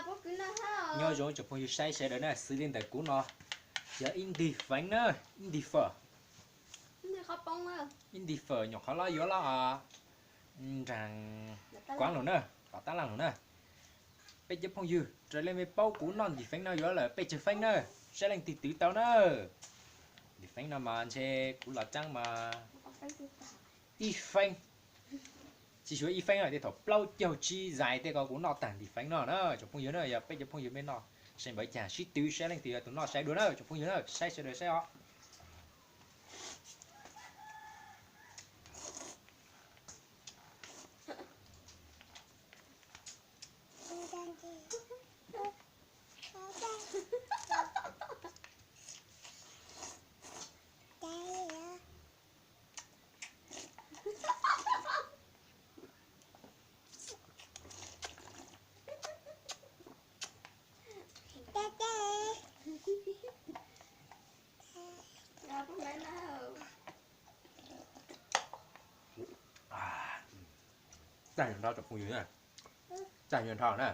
Nyob zoo tsoom phooj ywg saib sawv daws na, xws li ntawm kuv no yog ib ntig feev na, ib ntig fawm, ib ntig fawm nyuam qhuav los yuav los nraag kuav lug na, tom tab laj lug na. Peb cov phooj ywg raws li mej paub kuv noj ntig feev no yuav lawm peb caug feev na, saib leej twg twv tau na. Ntig feev no mas ntshe kuv los tsaab mas ib feev, tsis suav ib feev, tej thaum plaub caug tsib zais tej ko kuv noj tag ntig feev no na tsoom phooj ywg na. Yog peb cov phooj ywg mej noj sai npaum cas sib tw saib leej twg yog tus noj sai dua na tsoom phooj ywg na, saib sawv daws saib os. Tag nrho tsoom phooj ywg na, tag nrho na,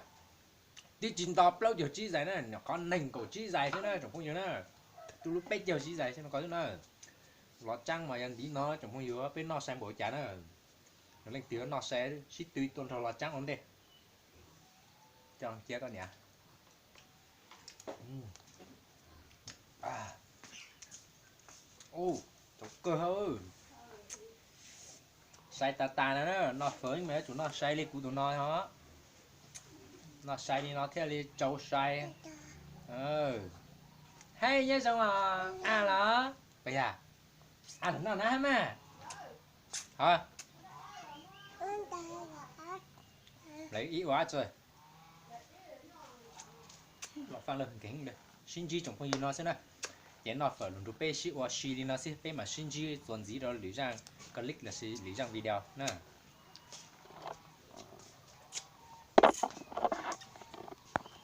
twb tsis nto plaub caug tsib zais na, nyuam qhuav nees nkaum tsib zais xwb na tsoom phooj ywg na, tuaj lub peb caug tsib zais xwb no ko xwb na. Los tsaab mas yog ntiv no tsoom phooj ywg peb noj sai npaum cas na, leej twg noj sai sib tw tuaj nrog los tsaab ua ntej. Coj cia koj niam. Tau kawg, sai tas tas na, noj fawm mas yuav tsum noj sai li kuv tus no os. Noj sai li no thiaj li tsau sai. Hais nyob zoo os, a los, puas yog? A los noj na mas. Lawv ib ua txuj los faaj lawm nkeeg. Sib ntsib tsoom phooj ywg no xwb na. Ces noj fawm lug nrug peb sib ua si li no xwb, peb mam sib ntsib txuas ntxiv rau lwm zaj clip lossis lwm zaj video na.